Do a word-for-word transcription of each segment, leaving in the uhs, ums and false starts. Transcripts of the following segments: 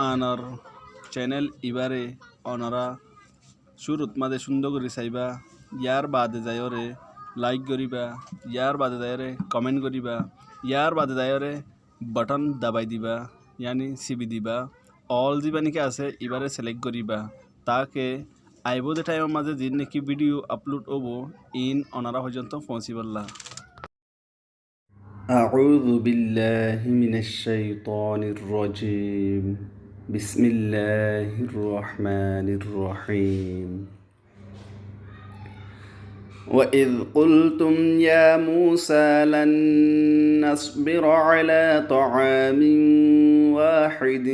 anor channel ibáre onora cúrut mazé cúndor gorí saibá, yar baade zaiyóre like goríba, yar baade zaiyóre comment goríba, yar baade zaiyóre button dabai diba, yáni sibi diba, all zibá niki asé ibáre select goríba, take aibóde thaimor mazé ziín niki video upload óibo, iín onora foijjonto foóñsibólla. أعوذ بالله من الشيطان الرجيم. بسم الله الرحمن الرحيم. وإذ قلتم يا موسى لن نصبر على طعام واحد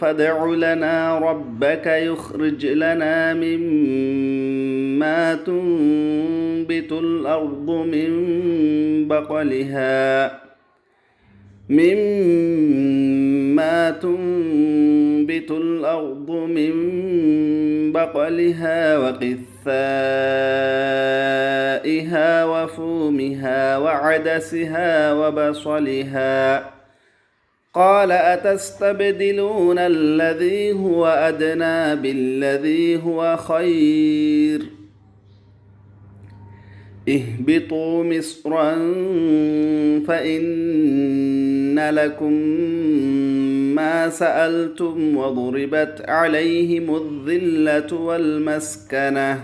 فادع لنا ربك يخرج لنا مما تنبت الأرض من بقلها مما تنبت الأرض من بقلها وقثائها وفومها وعدسها وبصلها قال أتستبدلون الذي هو أدنى بالذي هو خير اهبطوا مصرا فإن لكم ما سألتم وضربت عليهم الذلة والمسكنة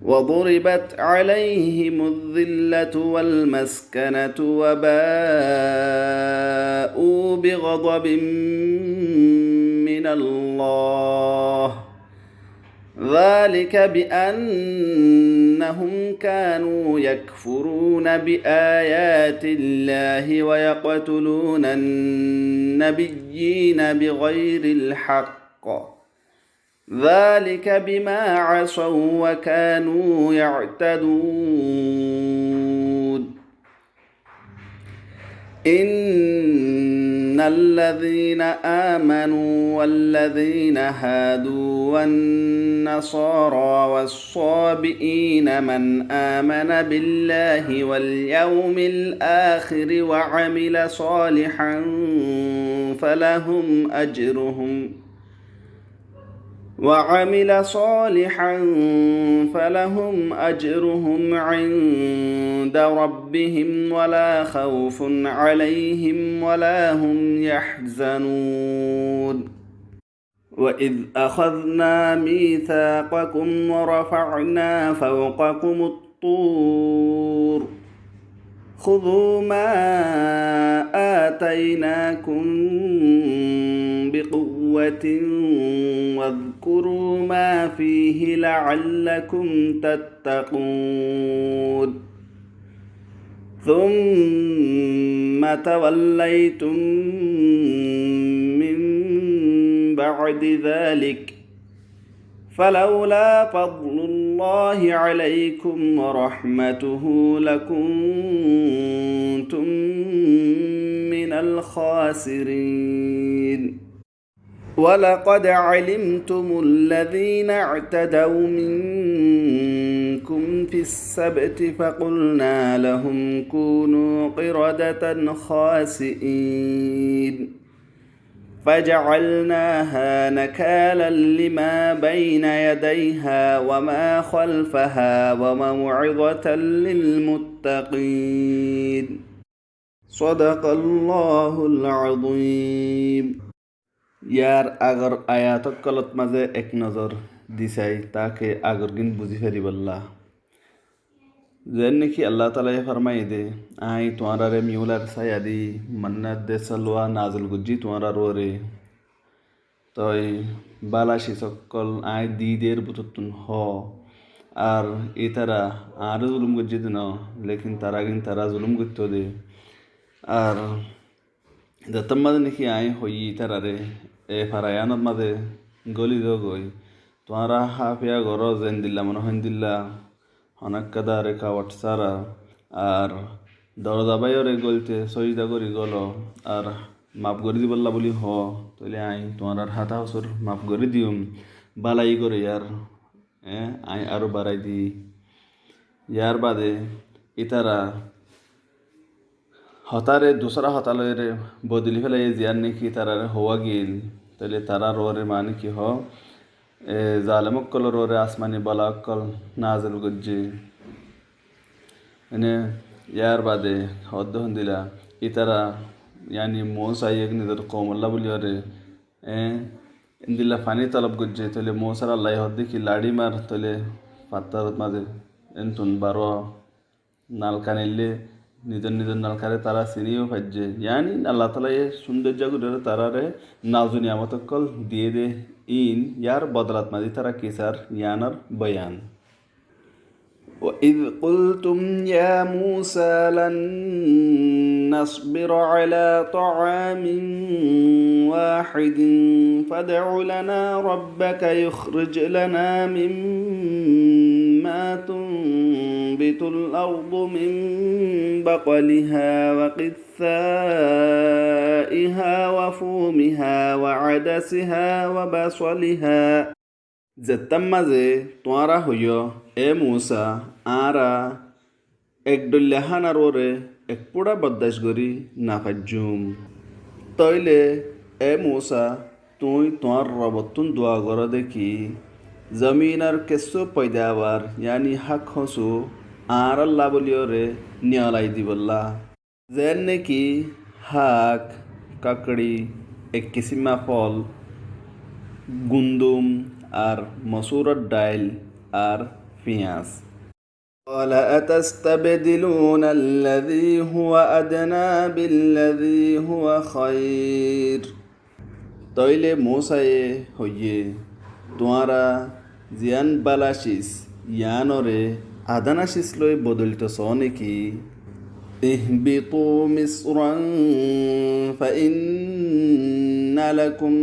وضربت عليهم الذلة والمسكنة وباءوا بغضب من الله ذلك بأنهم كانوا يكفرون بآيات الله ويقتلون النبيين بغير الحق ذلك بما عصوا وكانوا يعتدون. إن الذين آمنوا والذين هادوا والنصارى والصابئين من آمن بالله واليوم الآخر وعمل صالحا فلهم أجرهم وعمل صالحا فلهم أجرهم عند ربهم ولا خوف عليهم ولا هم يحزنون. وإذ أخذنا ميثاقكم ورفعنا فوقكم الطور خذوا ما آتيناكم بقوة واذكروا ما فيه لعلكم تتقون. ثم توليتم من بعد ذلك فلولا فضل الله عليكم ورحمته لكنتم من الخاسرين. ولقد علمتم الذين اعتدوا منكم في السبت فقلنا لهم كونوا قردة خاسئين. فجعلناها نكالا لما بين يديها وما خلفها وموعظة للمتقين. صدق الله العظيم. Yar agor ayat ókkolot mazé ek nozor di sai, take agorgín buzí faribólla. Zeén niki Allah Taalaye formaiyé dé, aññí tuáñráre miyular sáya di manna de salwa nazil goijjí tuáñrár uore. Toi bála sis ókkol aññí di der bútottún hoó. Ar ítara añáre zulum goijjé dé noó, lékin tará gín tará zulum goittó dé. Ar zettót mazé niki aññí hoiyí ítararé, e fara yíanor mazé góli zogói, tuáñra háfiya goró zendilla mone hoó endilla, honó ekká dare kawat sára, ar doroza báiyoré gólite sóijda gorí góló, ar maf gorí dibólla buli hoó, tóile aññí tuáñrár háta hosúr maf gorí diyum, bálai gorí ar, e, aññí aró barái di. Yar baade ítara Hotáre dusára hotá loiyóre bodoli félaiye, ziyán niki tarare hoówa giyíl. Tóile tarár uore mani ki hoó, e, zalem ókkolor uore asmani bola ókkol nazil goijjé. Ene, yar bade hoódde hondila, ítara, yani Musa yek nizor koumolla buliyóre, e, endilla faní tolob goijjé, tóile Musar Allaye hoódde ki laçí mar, tóile fattarot mazé entun baró nalka neille, nizor nizor nalkare tara siníyo faijjé. Yani Allah taalaye cúndoijja goríyore tarare nazu niyamot ókkol diyé dé, in yar bodolat mazé tara ki sar, yiánor boyan. وإذ قلتم يا موسى لن نصبر على طعام واحد فادع لنا ربك يخرج لنا مما تنبت الأرض من بقلها وقثائها وفومها وعدسها وبصلها Zettámmazé tuáñra hoiyó, é Musa, añára ek dhoilla hánar uore ek fúça boddac gorí nafaijjúm. Tóile, é Musa, tuñí tuáñr Robottún dua goró dé ki, zominor kessú foidabar, yani hák hósu, añárálla bóliyoré niyolai dibollá. Zeén néki hák, kakçi, ek kisíma fol, gundum, ar mosúror dhail, ar fiñas. قال أتستبدلون الذي هو أدنى بالذي هو خير Tóile Musaye hoiyé, tuáñra ziyán bála cis, yiánoré adana cis loi bodolito soó néki? اهبطوا مصرا فإن لكم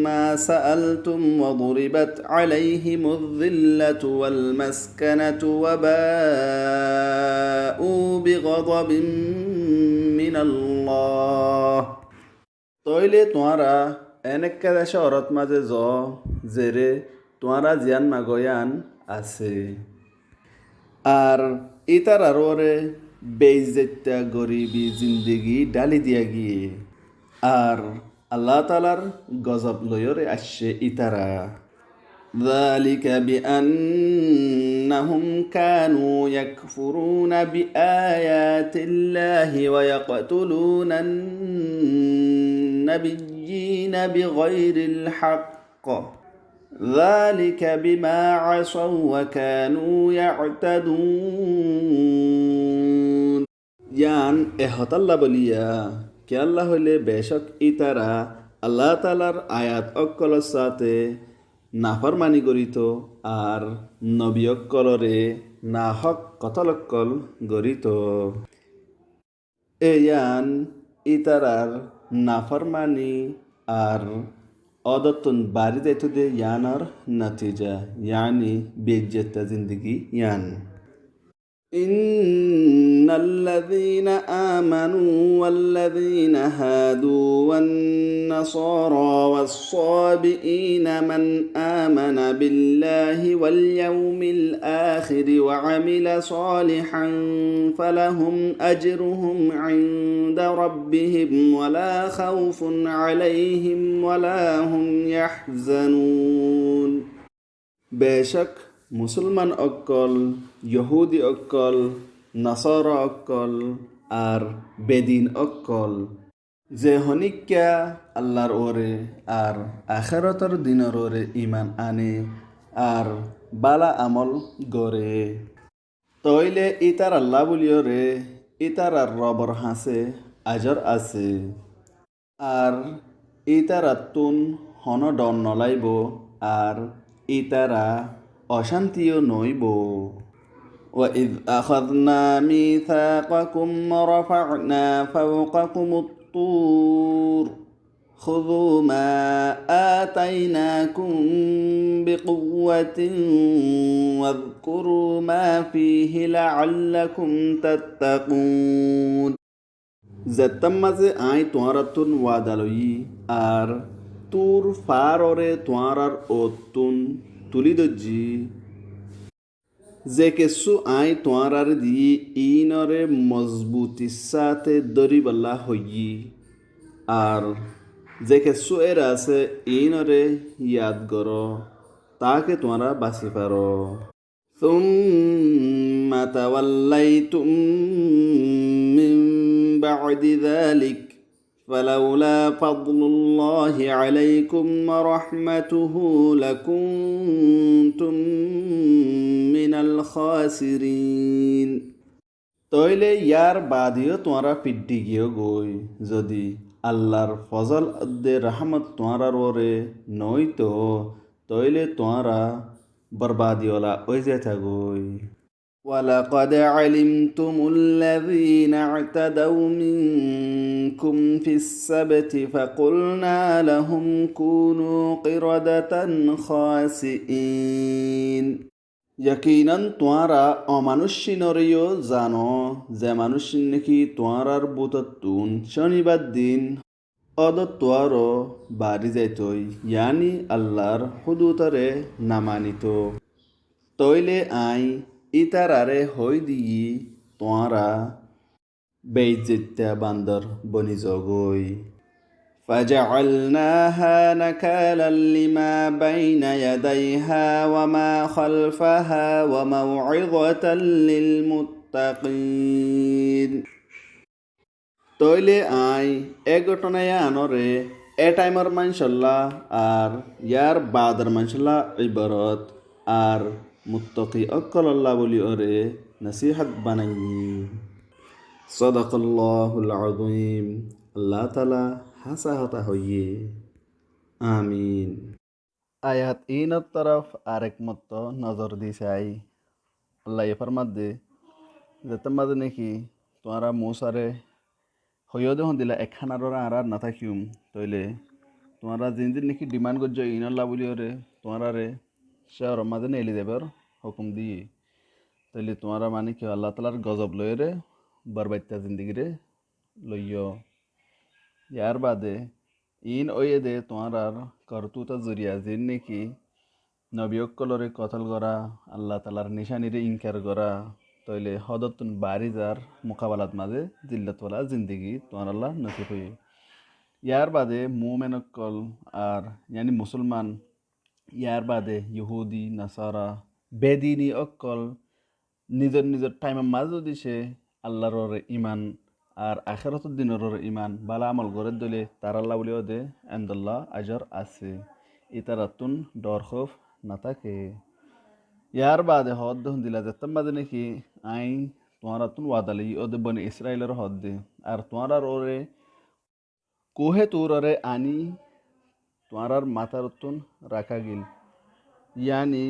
ما سألتم وضربت عليهم الذلة والمسكنة وباءوا بغضب من الله Tóile tuáñra enekká decór mazé zoó, zeré tuáñra ziyán magó yían asé. Ar ítarar uore beizzaitta goribi zindigi dháli diya giyé. Ar Allah taalar gozob loiyóre aiccé ítara. ذلك بأنهم كانوا يكفرون بآيات الله ويقتلون النبيين بغير الحق ذلك بما عصوا وكانوا يعتدون Yían e hotálla bóliya, kiyólla hoilé becók ítara Allah taalar ayat ókkolor sáte naformani gorító ar nobi ókkoloré nahók kotól ókkol gorító. E yían ítarar naformani ar ódottún bari zaitó dé yíanor notija, yani beizzaitta zindigi yían. إن الذين آمنوا والذين هادوا والنصارى والصابئين من آمن بالله واليوم الآخر وعمل صالحا فلهم أجرهم عند ربهم ولا خوف عليهم ولا هم يحزنون Becók musúlman ókkol, yohúdi ókkol, nasára ókkol, ar bedin ókkol, ze honíkka Allar uore ar akérotor dinor uore iman ane ar bála amól gore, tóile ítarallá bóliyoré ítarar Robor hañsé ajor asé. Ar ítarattún honó dhor noláibou, ar ítara ocántiyo noóibou. وإذ أخذنا ميثاقكم ورفعنا فوقكم الطور خذوا ما آتيناكم بقوة واذكروا ما فيه لعلكم تتقون Zettámmazé aññí tuáñrattún wada loiyí ar Tur faároré tuáñrar uottún tulí dóijji, Ze kessú aññí tuáñráre diyí iínoré mozbutir sáte dóribolla hoiyí, ar ze kessú ér asé iínoré yad goró, taáke tuáñra basi faró. ثم توليتم من بعد ذلك فلولا فضل الله عليكم ورحمته لكنتم من الخاسرين. Tóile yár baade yó tuáñra fiddi giyó goi, zodi Allar fozol edde rahmot tuáñrar uore noóito, tóile tuáñra borbadi ola ói zaita goi. ولقد علمتم الذين اعتدوا منكم في السبت فقلنا لهم كونوا قردة خاسئين. Yakinan tuáñra omanúic cínoré yó zano, ze manúic cín né ki tuáñrar bútottún cónibar din hódottu aró bari zaitói, yaáni Allar húdutoré namanito. Tóile aññí ítararé hoói diyí, tuáñra beizzoitta bandor boni zogói. فجعلناها نكالا لما بين يديها وما خلفها وموعظة للمتقين. Tóile aññí é góthona yíanoré é thaimor maincólla ar yár baador maincólla iborot ar muttaki ókkolólla bóliyoré nosíhot banaiyí. صدق الله العظيم. Allah taala háñsa hotá hoiyé. Amin. Ayat iínor torof arek motto nozor di sai. Allaye formadde, zettót mazé né ki tuáñra Musaré hoiyó de hondila ek hánar uore añára no tákiyum, tóile tuáñra zendin né ki dhimand goijjó iínolla bóliyoré tuáñráre cóoror mazé neeli zaibar hókum diyé. Tóile tuáñra maní ki Allah taalar gozob loiyóre borbaitta zindigiré loiyó. Yár baade iín óiye de tuáñrar kortútor zoriya, ziín né ki nobi ókkolóre kotól gorá, Allah taalar nicániré inkar gorá, tóile hódottún bari zar mukabalat mazé zillot wala zindigi tuáñralla nosib óiye. Yár baade muúmen ókkol ar yaáni musúlman, yár baade yuhúdi, nasára, bedini ókkol nizor nizor thaimor mazé zodi cé Allar uore iman ar akérotor dinor uore iman, bála amol goré dóile tarálla bóliyoré endolla ajor asé. Ítarattún dhor hóuf no táke. Yár baade hoódde hondila zettót mazé né ki aññí tuáñrattún wada loiyí óde Boni Israiloré hoódde, ar tuáñrar uore Kuhe Turoré aní tuáñrar matárottún raká gil. Yaáni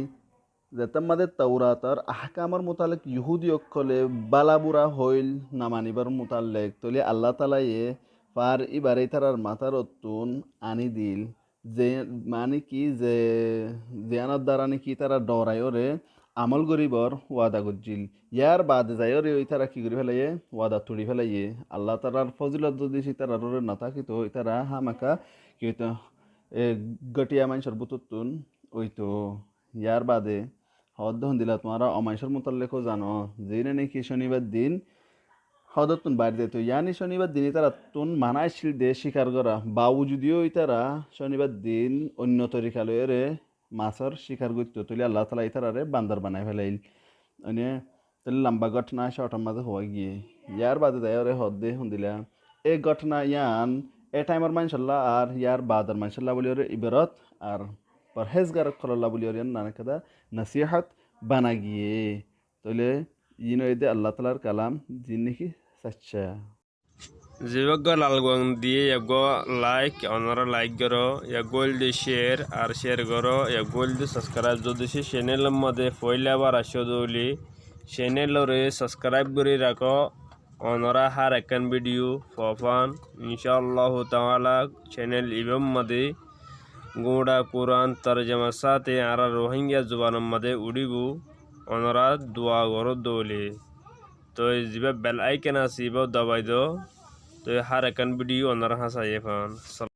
zettót mazé Taurator ahkamor mutallek yuhúdi ókkolé bála bura hoóil no manibar mutallek, tóile Allah taalaye far íbaré ítarar matárottún aní dil. Ze, maní ki, ze, ziyánor dara né ki ítara dhooraiyóre amol goríbar wada goijjíl. Yár baade zaiyóre ítara ki gorí félaiyé? Wada tuçi félaiyé. Allah taalar fozilot zodi ítarar uore no tákito, ítara hámaka ki óito, e, góthiya maincór bútottún óito. Yár baade hoódde hondila tuáñra ó maincór mutallek ó zano, ziíne né ki cónibar din hódottún bair zaito. Yaáni cónibar din ítarattún mana accíl de cíkar gorá, bawujudi yó ítara cónibar din oinno torika loiyóre masór cíkar goitto, tóile Allah taala ítararé bandor banai félaiyíl. Óine tóile lamba góthona cótor mazé hoói giyé. Yár baade zaiyóre hoódde hondila é góthona yían é thaimor maincólla ar yár baador maincólla bóliyoré iborot ar forhézgar ókkolólla bóliyoré yían nana keda nosíhot bana giyé. Tóile iín óiye de Allah taalar kalam, ziín né ki saccá. Zibá eggúa lal guang diyé, eggúa laik, onorá laik goró, eggúa óilde cér, ar cér goró, eggúa óilde sabskraib. Zodi cé cenelor modé foóila bar aiccó de óile ceneloré sabskraib gorí rakó. Onorá hár ekkán bídiyo fofán. Incá Allahu taala cenel ibár modé guñça Kuran torjomar sáte añára Ruáingga zubanor modé uçíbou. Onorá dua goró de óile. Toi zibá bel aikon asé, ibáu dabai do. Toi hár ekkán bídiyo onorá hañsé aiyé fán.